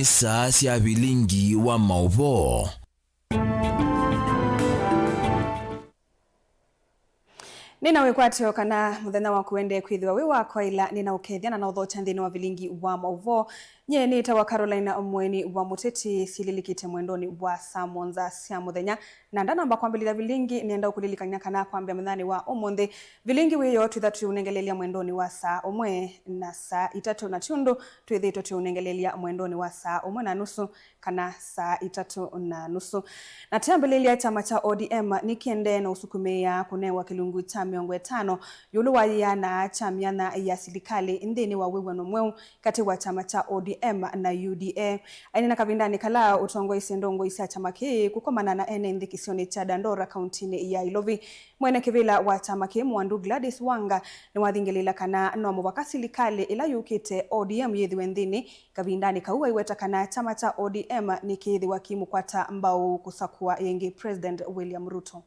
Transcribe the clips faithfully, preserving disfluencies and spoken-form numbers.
Saa sya vilingi wa maũvoo. Nĩna wĩkwatyo kana mũthenya waku wendee kwĩthĩwa wĩ wa kwaĩla. Nĩna ũkethya na naũthokya nthĩnĩ wa vilingi wa maũvoo. Nyie nĩtawa Caroline Mweni wa Mũteti, syĩlĩlĩkĩte mwendonĩ wa saa mũonza sya mũthenya. Na ndanamba kwambĩlĩlya vilingi, nĩenda ũkũlilikany'a kana kwambĩa mũthenyanĩ wa ũmũnthĩ, vilingi wĩoo twĩtha tũiũnengelelya mwendonĩ wa saa ũmwe na saa itatũ, na ti ũndũ twĩthĩĩtwe tũiũnengelelya mwendonĩ wa saa ũmwe na nusu kana saa itatũ na nusu. Na tũyambĩlĩlya, kyama kya O D M nĩkĩendee na ũsukumĩĩa kũnewa kĩlungu kya mĩongo ĩtano ĩũlũ wa yĩana kya myanya ya silikalĩ nthĩnĩ wa wĩw'ano mweũ katĩ wa kyama kya O D M na U D A. Aineena kavindanĩ kala ũtongoesye ndongoi sya kyama kĩĩ kũkomana na ene nthĩ kĩsionĩ kya Dandora, kauntinĩ ya Ilovi, mwene kĩvĩla wa kyama kĩĩ, Mwandu Gladys Wanga, nĩwathingĩlĩĩla kana no mũvaka silikalĩ ĩla yũkĩte O D M yĩthĩwe nthĩnĩ. Kavindanĩ kau aiweta kana kyama kya O D M nĩkĩĩthĩwa kĩimũkwata mbau kũsakũa ĩngĩ President William Ruto.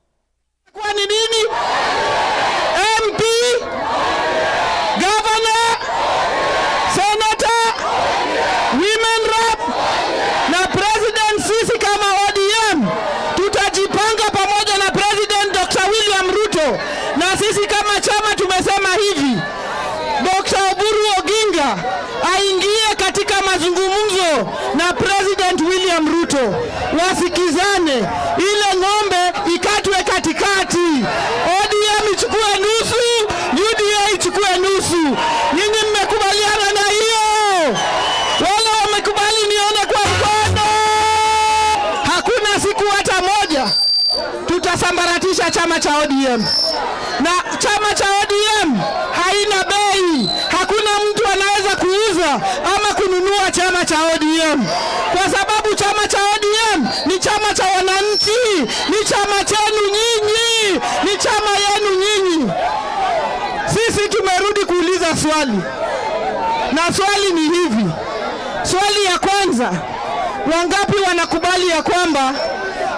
Kwa ni nini? M P, governor, senator, women rep na president, sisi kama O D M tutajipanga pamoja na President Doctor William Ruto, na sisi kama chama tumesema hivi, Doctor Oburu Oginga aingie katika mazungumzo na President William Ruto, wasikizane, ile ng'ombe ikatwe katikati. O D M ichukue nusu, U D A ichukue nusu. Nyinyi mmekubaliana na hiyo? Wale wamekubali nione kwa mkono. Hakuna siku hata moja tutasambaratisha chama cha O D M. Na chama cha O D M haina bei. Hakuna mtu anaweza kuuza ama kununua chama cha O D M, kwa sababu chama cha O D M ni chama cha wananchi, ni chama chenu nyinyi, ni chama yenu nyinyi. Sisi tumerudi kuuliza swali, na swali ni hivi. Swali ya kwanza, wangapi wanakubali ya kwamba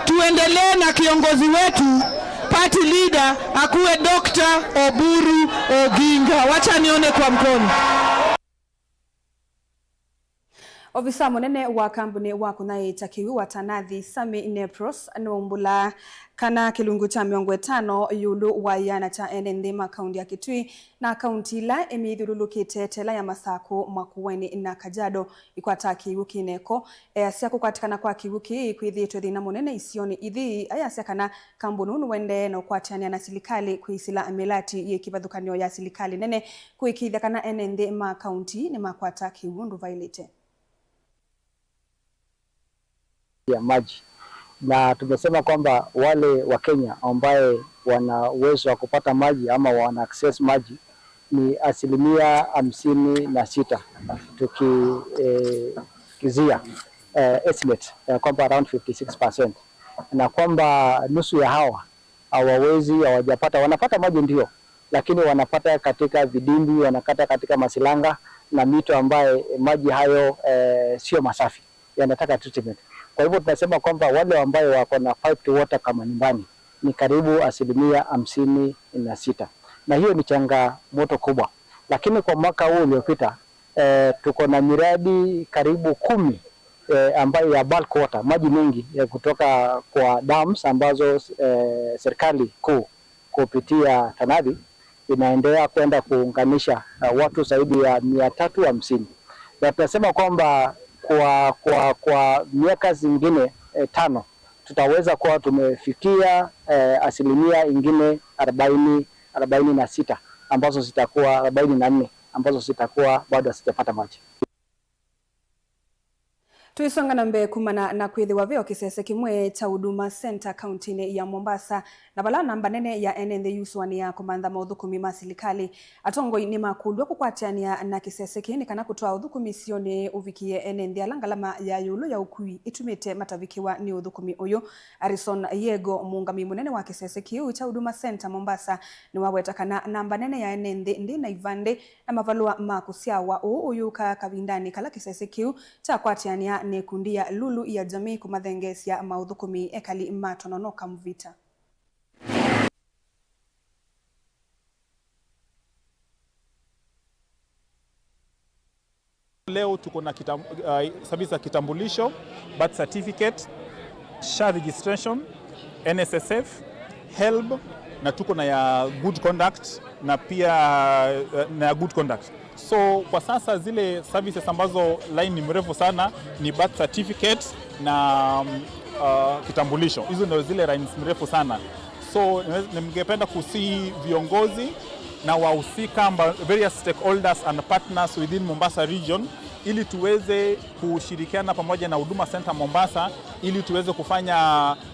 tuendelee na kiongozi wetu, party leader, akuwe Doctor Oburu Oginga? Wacha nione kwa mkono. Ovisa mũnene wa kambuni wa kũnyaĩĩkya kĩw'ũ wa Tanathi, Sami Nepros, nĩwaumbũla kana kĩlungu kya mĩongo ĩtano ĩũlũ wa ĩana kya ene nthĩ ma kaunti ya Kitui na kaunti ila imĩthyũlũlũkĩte ta ĩla ya Masakũ, Makueni na Kajiado ikwataa kĩw'ũ kĩna ĩko. Easya kũkwatĩkana kwa kĩw'ũ kĩĩ kwĩthĩĩtwe thĩna mũnene isionĩ ithi. Ayasya kana kambuni ũũ nĩwendee na ũkwatĩanĩa na silikalĩ kwĩsĩla mĩlati yĩ kĩvathũkany'o ya silikalĩ nene kũĩkĩĩthya kana ene nthĩ ma kaunti nĩmakwata kĩw'ũ ũndũ vaĩlĩte. Ya maji. Na tumesema kwamba wale wa Kenya ambaye wana uwezo wa kupata maji ama wana access maji ni asilimia hamsini na sita, tukikizia eh, estimate ya kwamba around fifty six percent, na kwamba nusu ya hawa hawawezi, hawajapata, wanapata maji ndio, lakini wanapata katika vidimbi, wanapata katika masilanga na mito ambaye maji hayo eh, sio masafi, yanataka treatment. Kwa hivyo tunasema kwamba wale ambayo wako na piped water kama nyumbani ni karibu asilimia hamsini na sita, na hiyo ni changamoto kubwa. Lakini kwa mwaka huu uliopita eh, tuko na miradi karibu kumi eh, ambayo ya bulk water, maji mengi ya kutoka kwa dams ambazo eh, serikali kuu kupitia Tanathi inaendelea kwenda kuunganisha uh, watu zaidi ya mia tatu hamsini, na tunasema kwamba kwa, kwa, kwa miaka zingine eh, tano tutaweza kuwa tumefikia eh, asilimia ingine arobaini, arobaini na sita, ambazo zitakuwa arobaini na nne ambazo zitakuwa bado hazijapata maji. Tũisonga na mbee, kumana na kwĩthĩwa veo kĩsese kĩmwe kya Huduma Center kauntinĩ ya Mombasa, na vala namba nene ya ene nthĩ yusũanĩa kũmantha maũthũkũmi ma silikalĩ, atongoi nĩmakũlw'a kũkwatĩanĩa na kĩsese kĩĩ nĩ kana kũtwaa ũthũkũmi isionĩ ũvikĩe ene nthĩ ala ngalama ya ĩũlũ ya ũkui ĩtumĩte matavikĩwa nĩ ũthũkũmi ũyũ. Harrison Yego, mũũngamĩi mũnene wa kĩsese kĩu kya Huduma Center Mombasa, nĩwaweta kana namba nene ya ene nthĩ ndĩ na ivandĩ na mavalũa ma kũsyawa. Ũũ ũyũka kavindanĩ kala kĩsese kĩu kyakwatĩanĩa na ĩkundi ya Lulu ya Jamii kũmathengeesya maũthũkũmi ekali ma Tononoka Mvita. Leo tuko na kitam-, uh, service ya kitambulisho, birth certificate, SHA registration, NSSF, HELB, na tuko na ya good conduct, na pia, uh, na ya good conduct. So kwa sasa zile services ambazo line ni mrefu sana ni birth certificate na, um, uh, kitambulisho. Hizo ndio zile lines mrefu sana. So ningependa kusihi viongozi na wahusika amba-, various stakeholders and partners within Mombasa region ili tuweze kushirikiana pamoja na Huduma Center Mombasa ili tuweze kufanya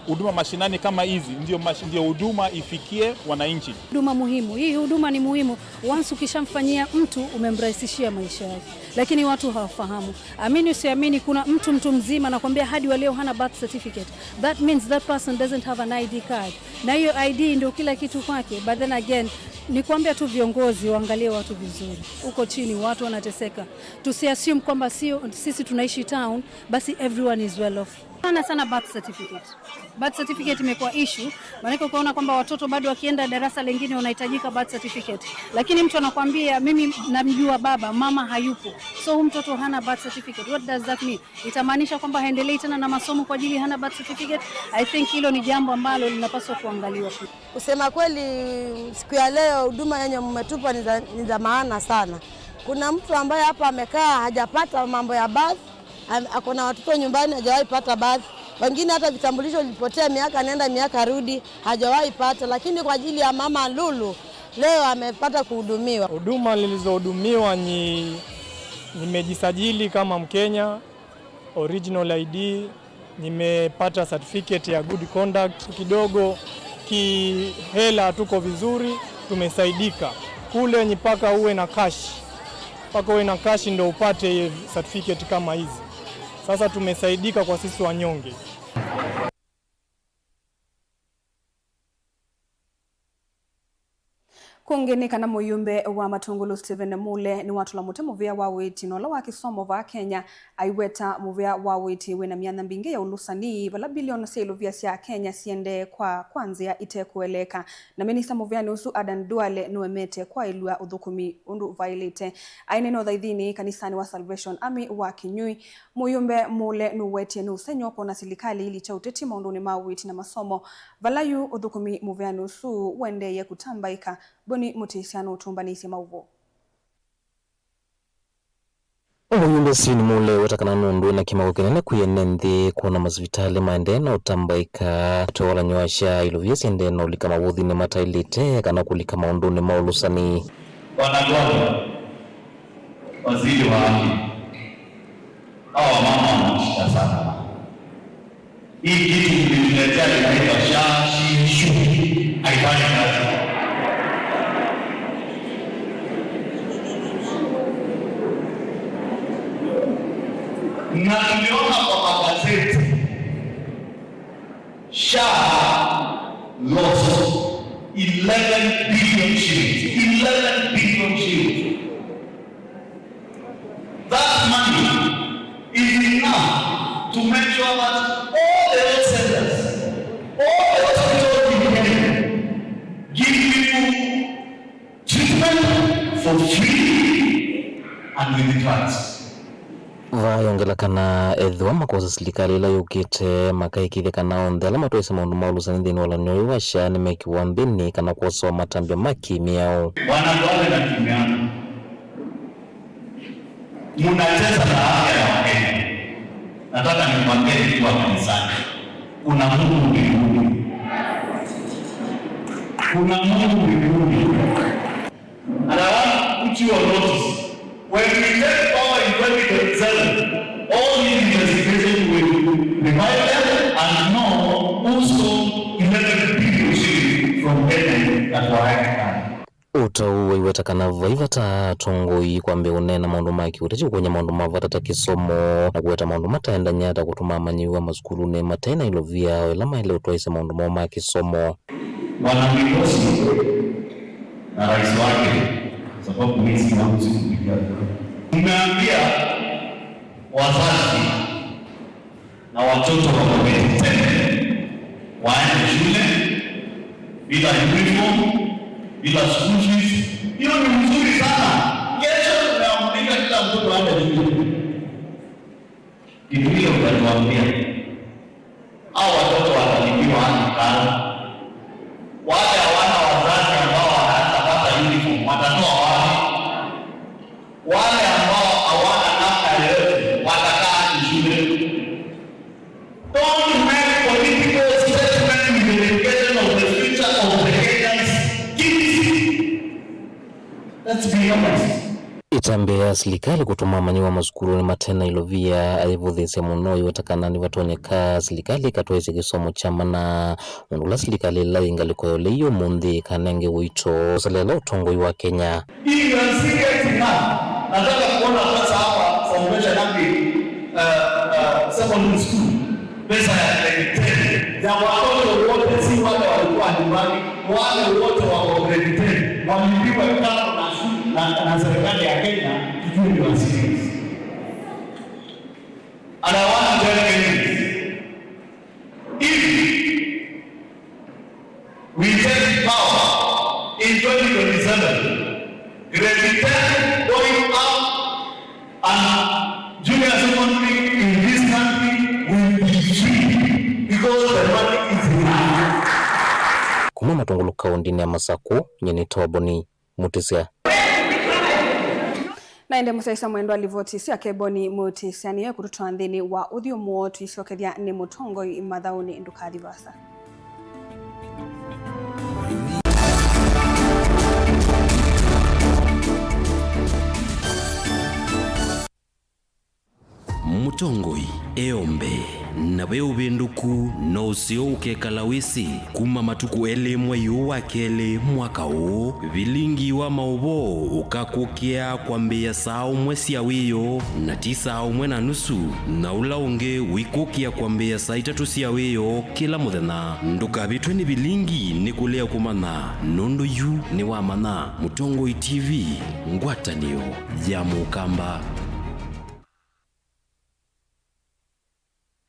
huduma mashinani kama hizi, ndio mash-, ndio huduma ifikie wananchi. Huduma muhimu. Hii huduma ni muhimu. Once ukishamfanyia mtu, umemrahisishia maisha yake. Lakini watu hawafahamu. Amini usiamini, kuna mtu, mtu mzima nakwambia hadi wa leo hana birth certificate. That means that person doesn't have an I D card. Na hiyo I D ndio kila kitu kwake. But then again, nikwambia tu viongozi waangalie watu vizuri. Huko chini watu wanateseka. Tusiassume kwamba sio sisi tunaishi town, basi everyone is well off. Sana sana birth certificate. Birth certificate imekuwa issue, maanake ukaona kwamba watoto bado wakienda darasa lingine wanahitajika birth certificate. Lakini mtu anakuambia, "Mimi namjua baba, mama hayupo. So huyu mtoto hana birth certificate. What does that mean?" Itamaanisha kwamba haendelei tena na masomo kwa ajili hana birth certificate? I think hilo ni jambo ambalo linapaswa kuangaliwa pia. Kusema kweli, siku ya leo huduma yenye mmetupa ni za, ni za maana sana. Kuna mtu ambaye hapa amekaa hajapata mambo ya birth, am-, ako na watoto nyumbani hajawahi pata birth. Wengine hata vitambulisho vilipotea miaka nenda miaka rudi, hajawahi pata. Lakini kwa ajili ya mama Lulu, leo amepata kuhudumiwa. Huduma nilizohudumiwa ni, nimejisajili kama Mkenya, original I D, nimepata certificate ya good conduct. Kidogo kihela tuko vizuri, tumesaidika. Kule ni mpaka uwe na cash, mpaka uwe na cash ndo upate certificate kama hizi. Sasa tumesaidika kwa sisi wanyonge. Kũngĩ nĩ kana mũyũmbe wa Matũngũlũ Stephen Mule nĩwatũla mũtĩ mũvĩa wa ũiiti na ũla wa kĩsomo vaa Kenya, aiweta mũvĩa wa ũiiti wĩna myanya mbingĩ ya ũlũsani, vala bilioni sya ilũvya sya Kenya siendee kwa, kwa nzĩa ite kũeleeka. Na minista mũvĩanĩ ũsu Adan Duale nũemete kwaĩlw'a ũthũkũmi ũndũ vaĩlĩte. Aineena ũthaithinĩ kanisanĩ wa Salvation Army wa Kinyui, mũyũmbe Mule nũwetie nĩ ũsengy'o kwona silikalĩ ilikya ũteti maũndũnĩ ma ũiiti na masomo, vala yu ũthũkũmi mũvĩanĩ ũsu ũendeeye kũtambaĩka. Boni Mũtĩsya nũtũmbanĩisye maũvoo. Mũyũmbe Stephen Mule weta kana nũndũ ena kĩmako kĩnene kwĩ ene nthĩ kwona masivitalĩ maendee na ũtambaĩka, atwalanyo wa SHA, ilũvya siendee na ũlika mavũthunĩ mataĩlĩte kana kũlika maũndũnĩ ma ũlũsani. Bwana Duale, waziri wa afya, hawa mama wana shida sana. Hii kitu mlituletea inaitwa SHA, SHI, SHU. Haifanyi kazi. Na tuliona kwa magazeti, SHA lost eleven billion shillings. Eleven billion shillings. That money is enough to make sure that all the health centers, all the hospitals in Kenya give people treatment for free and with drugs. Vayongela kana ethĩwa makosa silikalĩ ĩla yũkĩte makaĩkĩĩthya kana onthe ala matwaĩsye maũndũ ma ũlũsani nthĩnĩ wa ũlanyo ũyũ wa SHA nĩmekĩwa nthĩnĩ kana kwosawa matambya ma kĩ-mĩao. Bwana Duale na timu yako, mnacheza na afya ya Wakenya. Nataka nikwambie nikiwa kanisani, kuna Mungu mbinguni. Kuna Mungu mbinguni. And I want to put you on notice. When we take power in twenty twenty-seven, all these investigations will revive them and know who stole eleven billion shillings from Kenya that were hiding. Ũtau waiweta kana vai vata atongoi kwambĩa ũneena maũndũ ma kĩũteti, ũkũny'a maũndũ ma vata ta kĩsomo, na kũweta maũndũ mataendany'a ta kũtuma amanyĩw'a masukulunĩ mate na ilovia o ĩla maĩle ũtwaĩsya maũndũ moo ma kĩsomo. Bwana Mikosi na rais wake, sababu mimi si wangu, sikupigia kura. Mmeambia wazazi na watoto wako Bethlehem waende shule bila uniform, bila school fees. Hiyo ni mzuri sana. Kesho tumeamrika kila mtoto aende shule. Kitu hicho utatuambia. Hao watoto watalipiwa aje karo? Wale hawana wazazi ambao wanaweza pata uniform, watatoa wapi? Wale ambao hawana namna yoyote, watakaa aje shule? Don't make political statement with the education of the future of the Kenyans kids. Let's be honest. Ĩtambya ya silikalĩ kũtũma amanyĩw'a masukulunĩ mate na ilovia ayĩvũthĩĩsya mũno ĩweta kana nĩvatonyeka silikalĩ ĩkatwaĩsya kĩsomo kya mana. Mũndũ ũla silikalĩ ĩla yĩ ngalĩko ya ũlei ũmũnthĩ ĩkanenge ũito kũsalela ũtongoi wa Kenya. If you are serious enough, nataka kuona pesa hapa Salvation Army, uh, uh, secondary school, pesa ya grade ten ya watoto wote, si wale walikuwa nyumbani, wale wote wako grade ten walipiwe karo na shu-, na, na serikali ya Kenya, tujue you are serious. And I want to tell Kenyans, if we take power in twenty twenty-seven, grade ten going up and junior secondary in this country will be free because the money is enough. Kuma Matungulu kaũndĩnĩ ya Masakũ, nyie nĩ Toboni Mutisya. Na ĩndĩ mũsyaĩĩsya mwendwa, livoti sya Keboni Mutisya nĩyo ĩkũtũtwaa nthĩnĩ wa ũthyũmũo. Tũisyokethya nĩ mũtongoi mathaũnĩ, ndũkathi vaasa. Mũtongoi eombe, na ve ũvĩndũku no ũseo ũkekala wĩsĩ. Kuma matukũ elĩ mwei ũũ wa kelĩ mwaka ũũ, vilingi wa maũvoo ũkakũkĩa kwambĩĩa saa ũmwe sya wĩoo, na ti saa ũmwe na nusu, na ũla ũngĩ wĩkũkĩa kwambĩĩa saa itatũ sya wĩoo kĩla mũthenya. Ndũkavĩtwe nĩ vilingi, nĩ kũlea kũmanya, nũndũ yu nĩ wamanya. Mũtongoi T V, ngwatanĩo ya Mũkamba.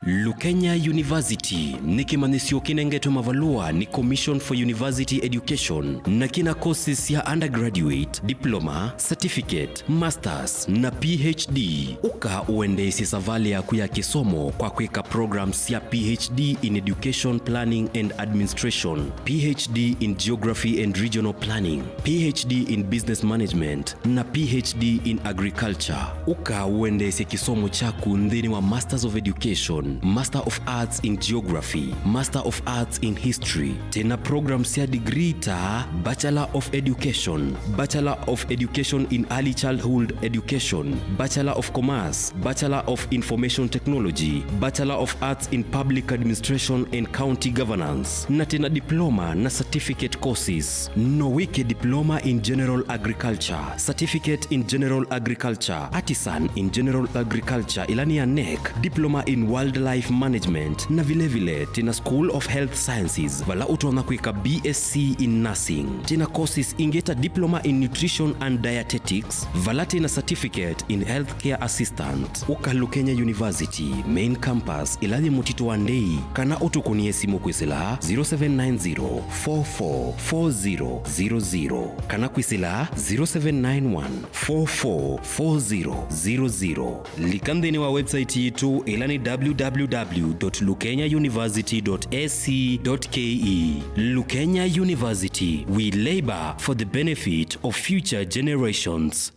Lukenya University nĩ kĩmanyĩsyo kĩnengetwe mavalũa nĩ Commission for University Education na kĩna courses sya undergraduate, diploma, certificate, masters na P H D. Ũka ũendeesye savalĩ yaku ya kĩsomo kwa kwĩka programs sya P H D in Education Planning and Administration, P H D in Geography and Regional Planning, P H D in Business Management, na P H D in Agriculture. Ũka ũendeesye kĩsomo kyaku nthĩnĩ wa Masters of Education, Master of Arts in Geography, Master of Arts in History. Twĩna programs sya degree ta Bachelor of Education, Bachelor of Education in Early Childhood Education, Bachelor of Commerce, Bachelor of Information Technology, Bachelor of Arts in Public Administration and County Governance, na twĩna diploma na certificate courses. No wĩke diploma in general agriculture, certificate in general agriculture, artisan in general agriculture, ĩla nĩ ya NEC, diploma in wildlife management, na vilevile twĩna School of Health Sciences, vala ũtonya kwĩka B S C in nursing. Twĩna courses ingĩ ta diploma in nutrition and dietetics, vala twĩna certificate in healthcare assistant. Ũka Lukenya University main campus, ĩla yĩ Mũtitũ wa Ndei, kana ũtũkũnĩe simũ kwĩsĩla zero seven nine zero four four four zero zero zero, kana kwĩsĩla zero seven nine one four four four zero zero zero. Lika nthĩnĩ wa website yitũ, ĩla nĩ W W W dot lukenya university dot A C dot K E. Lukenya University, we labor for the benefit of future generations.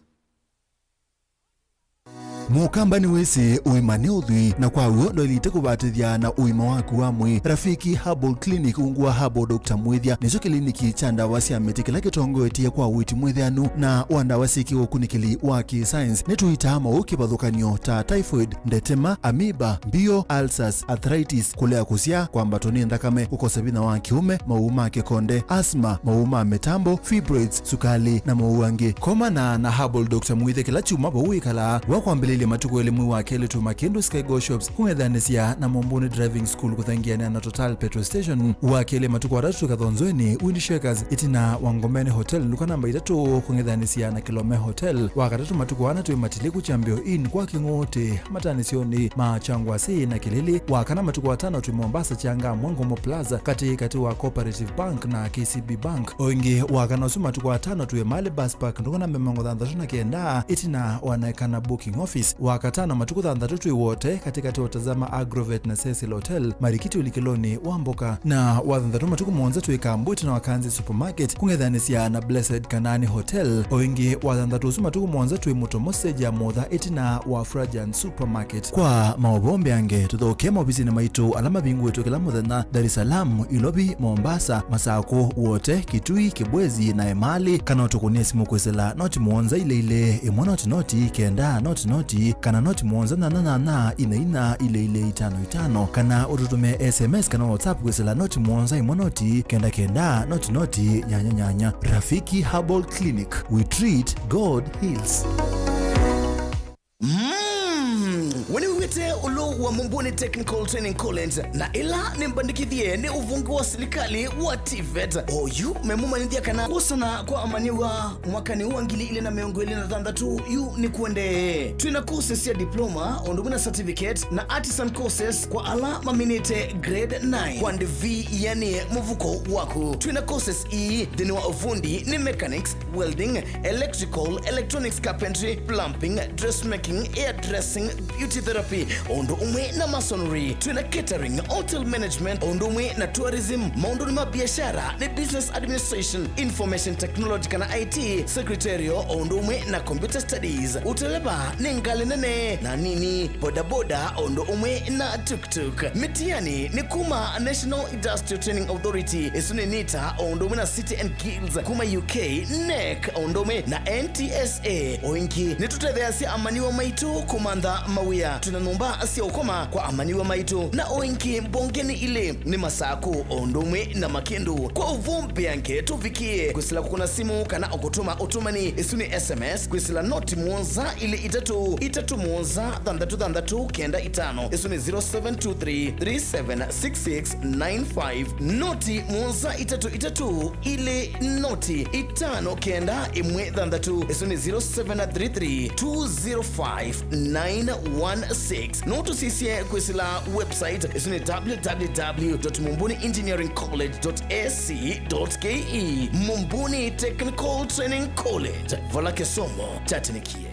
Mũkamba nĩwĩsĩ ũima nĩ ũthwii, na kwa w'o ndwaĩlĩte kũvatĩthya na ũima waku wa mwĩĩ. Rafiki Herbal Clinic, ungu wa Herbal Doctor Mwĩthya, nĩkyo kĩliniki kya ndawa sya mĩtĩ kĩla kĩtongoetye kwa ũiiti mwĩthĩanu na wa ndawa syĩ kĩũkunĩkĩli wa kĩ-science. Nĩtũitaa maũũ kĩvathũkany'o ta typhoid, ndetema, amoeba, mbio, ulcers, arthritis, kũlea kũsyaa, kwambatwa nĩ nthakame, kũkosa vinya wa kĩũme, maũũ ma kĩkonde, asthma, maũũ ma mĩtambo, fibroids, sukalĩ, na maũũ angĩ. Komana na Herbal Doctor Mwĩthya kĩla kyumwa vau wĩkalaa. Wakwambĩlĩlya matukũ elĩ mwei wa kelĩ tũma kĩndũ Sky Go Shops kũng'ethanĩsya na Mombuni Driving School kũthangianĩa na Total Petrol Station. Wakelĩ matukũ atatũ tũkathonzweni Wind Shakers ĩtina wa Ngomeni Hotel, nduka namba itatũ kũng'ethanĩsya na Kilome Hotel. Wakatatũ matukũ ana twĩ Matiliku Kyambĩo Inn kwa Kĩng'ũũtĩ, matanĩsyonĩ ma Kyangwasĩ na Kĩlĩlĩ. Wakana matukũ atano twĩ Mombasa Kyanga Mwangomo Plaza, katĩ katĩ wa Cooperative Bank na K C B Bank. O ĩngĩ, wakana ũsu matukũ atano twĩ Mali Bus Park, nduka namba mĩongo thanthatũ na kenda, ĩtina wa Naekana Booking Office. Wakatano matukũ thanthatũ twĩ Wote, katĩkatĩ wa Tazama Agrovet na Cecil Hotel, Marikiti ũlikĩlonĩ wa mboka. Na wathanthatũ matukũ mũonza twĩ Kambwiti na Wakanzi Supermarket, kũng'ethanĩsya na Blessed Kanani Hotel. O ĩngĩ, wathanthatũ ũsu matukũ mũonza twĩ Mũtomo stage ya Motha ĩtina wa Frajan Supermarket. Kwa maũvoo mbeange, tũthokee maovisinĩ maitũ ala mavingũĩtwe kĩla mũthenya, Dar es Salaam, Ilovi, Mombasa, Masakũ, Wote, Kitui, Kibwezi na Emali, kana ũtũkũnĩe simũ kwĩsĩla noti mũonza ilĩ ilĩ, ĩmwe noti noti, kenda noti noti, kana noti mũonza nyanya nyanya, ina ina, ilĩ ilĩ, itano itano, kana ũtũtũmĩe S M S kana WhatsApp kwĩsĩla noti mũonza ĩmwe noti, kenda kenda, noti noti, nyanya nyanya. Rafiki Herbal Clinic, we treat, God heals. Mm. We nĩwĩw'ĩte ũlũ wa Mumbuni Technical Training College, na ĩla nĩmbandĩkĩthye nĩ ũvonge wa silikalĩ wa TVET. Oyu memũmanyĩthya kana kwosana kwa amanyĩw'a mwakanĩ wa ngili ilĩ na mĩongo ĩlĩ na thanthatũ yu nĩ kuendee. Twĩna courses sya diploma, ũndũ ũmwe na certificate, na artisan courses kwa ala maminĩte grade nine. Kwa ndĩvi, yani mũvuko waku. Twĩna courses ii nthĩnĩ wa ũvundi nĩ mechanics, welding, electrical, electronics, carpentry, plumbing, dressmaking, hairdressing, beauty therapy, o ũndũ ũmwe na masonry. Twĩna catering, hotel management, o ũndũ ũmwe na tourism. Maũndũnĩ ma biashara nĩ business administration, information technology kana I T, secretarial, o ũndũ ũmwe na computer studies. Ũteleva nĩ ngalĩ nene na nini, bodaboda, o ũndũ ũmwe na tuk-tuk. Mĩtiani nĩ kuma National Industrial Training Authority, ĩsu nĩ NITA, o ũndũ ũmwe na City and Guilds kuma U K, NEC, o ũndũ ũmwe na N T S A. O ĩngĩ, nĩtũtetheeasya amanyĩw'a maitũ kũmantha mawĩa. Twĩna nyũmba sya ũkoma kwa amanyĩw'a maitũ, na o ĩngĩ, mbongenĩ ilĩ nĩ Masakũ, o ũndũ ũmwe na Makĩndũ. Kwa ũvoo mbeange, tũvikĩe kwĩsĩla kũkũna simũ kana o kũtũma ũtũmani, ĩsu nĩ S M S, kwĩsĩla noti mũonza ilĩ itatũ, itatũ mũonza, thanthatũ thanthatũ, kenda itano. Ĩsu nĩ zero seven two three, three seven six six nine five. Noti mũonza itatũ itatũ, ilĩ noti, itano kenda ĩmwe thanthatũ. Ĩsu nĩ zero seven three three, two zero five, nine one six. No tũsisye kwĩsĩla website, ĩsu nĩ www dot mumbuni engineering college dot ac dot ke. Mumbuni Technical Training College, vala kĩsomo kyatinikie.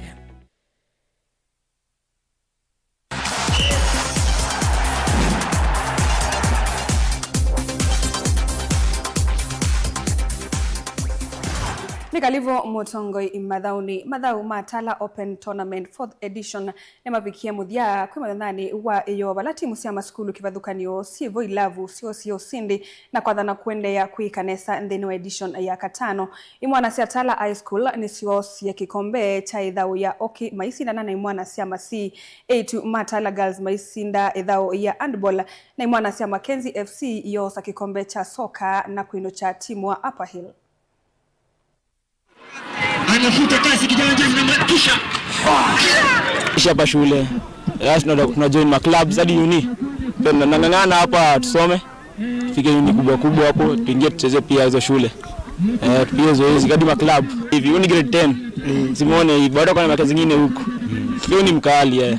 Nĩ kalivu mũtongoi mathaũnĩ. Mathaũ ma Tala Open Tournament fourth edition nĩmavikie mũthya kwĩ mũthenyanĩ wa ĩyoo, vala timu sya masukulu kĩvathũkany'o syĩvo ilavu syoosie ũsindi na kwathana kũendeea kwĩka nesa nthĩnĩ wa edition ya katano. Imwana sya Tala High School nĩsyoosie kĩkombe kya ĩthaũ ya Oki maisindana na imwana sya Masii. Eĩtu ma Tala Girls maisinda ĩthaũ ya handball, na imwana sya Mackenzie F C yoosa kĩkombe kya soka na kwĩnũkya timu wa Upper Hill. Anafuta pasi kiganjani na kisha. Kisha hapa shule. Yes, tuna, tuna join ma clubs hadi uni. Tuna, nang'ang'ana hapa tusome. Tufike uni kubwa kubwa hapo, tuingie tucheze pia hizo shule. Eh, tupige zoezi hadi ma club. Hivi, huu ni grade ten. Simuone hivi, bado kuna miaka zingine huku. Hiyo ni mkali, eh.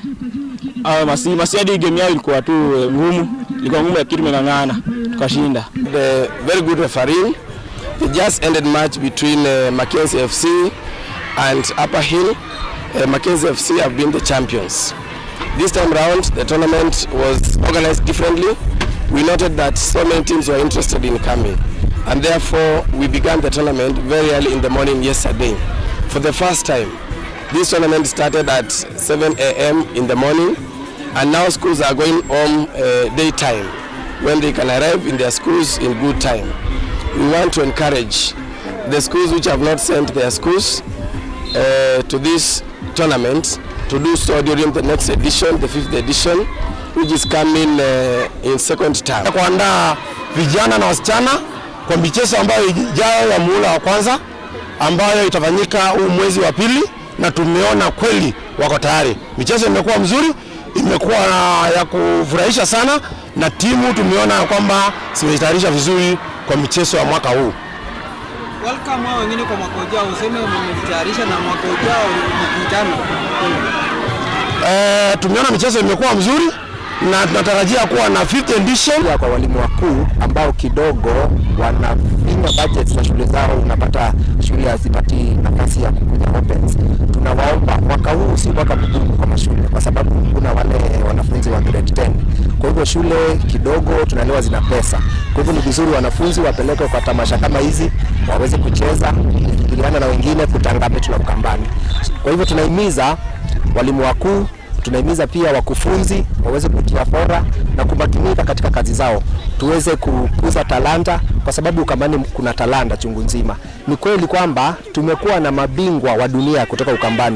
Ah, Masii, Masii hadi game yao ilikuwa tu, eh, ngumu. Ilikuwa ngumu, lakini tumeng'ang'ana. Tukashinda. The very good refereeing. It just ended match between, uh, Mackenzie F C and Upper Hill. Uh, Mackenzie F C have been the champions. This time round, the tournament was organized differently. We noted that so many teams were interested in coming, and therefore we began the tournament very early in the morning yesterday. For the first time, this tournament started at seven a m in the morning, and now schools are going home, uh, daytime, when they can arrive in their schools in good time. We want to encourage the schools which have not sent their schools, uh, to this tournament to do so during the next edition, the fifth edition, which is coming, uh, in second term. Kuandaa vijana na wasichana kwa michezo ambayo ijayo ya muhula wa kwanza, ambayo itafanyika huu mwezi wa pili, na tumeona kweli wako tayari. Michezo imekuwa mzuri, imekuwa ya kufurahisha sana, na timu tumeona kwamba zimejitayarisha vizuri kwa michezo ya mwaka huu. Welcome hao wengine kwa mwaka ujao, useme mmejitayarisha na mwaka ujao mkutano. Eh, tumeona michezo imekuwa mzuri na tunatarajia kuwa na fifth edition. Pia kwa walimu wakuu ambao kidogo wanafinya budgets za shule zao, unapata shule hazipati nafasi ya kukuja opens. Tunawaomba mwaka huu si mwaka mgumu kwa mashule. sababu kuna wale wanafunzi wa grade ten. Kwa hivyo shule kidogo tunaelewa zina pesa. Kwa hivyo ni vizuri wanafunzi wapelekwe kwa tamasha kama hizi, waweze kucheza, kuingiliana na wengine, kutangamana na Ukambani. Kwa hivyo tunahimiza walimu wakuu, tunahimiza pia wakufunzi waweze kutia fora na kumakinika katika kazi zao, tuweze kukuza talanta, kwa sababu Ukambani kuna talanta chungu nzima. Ni kweli kwamba tumekuwa na mabingwa wa dunia kutoka Ukambani.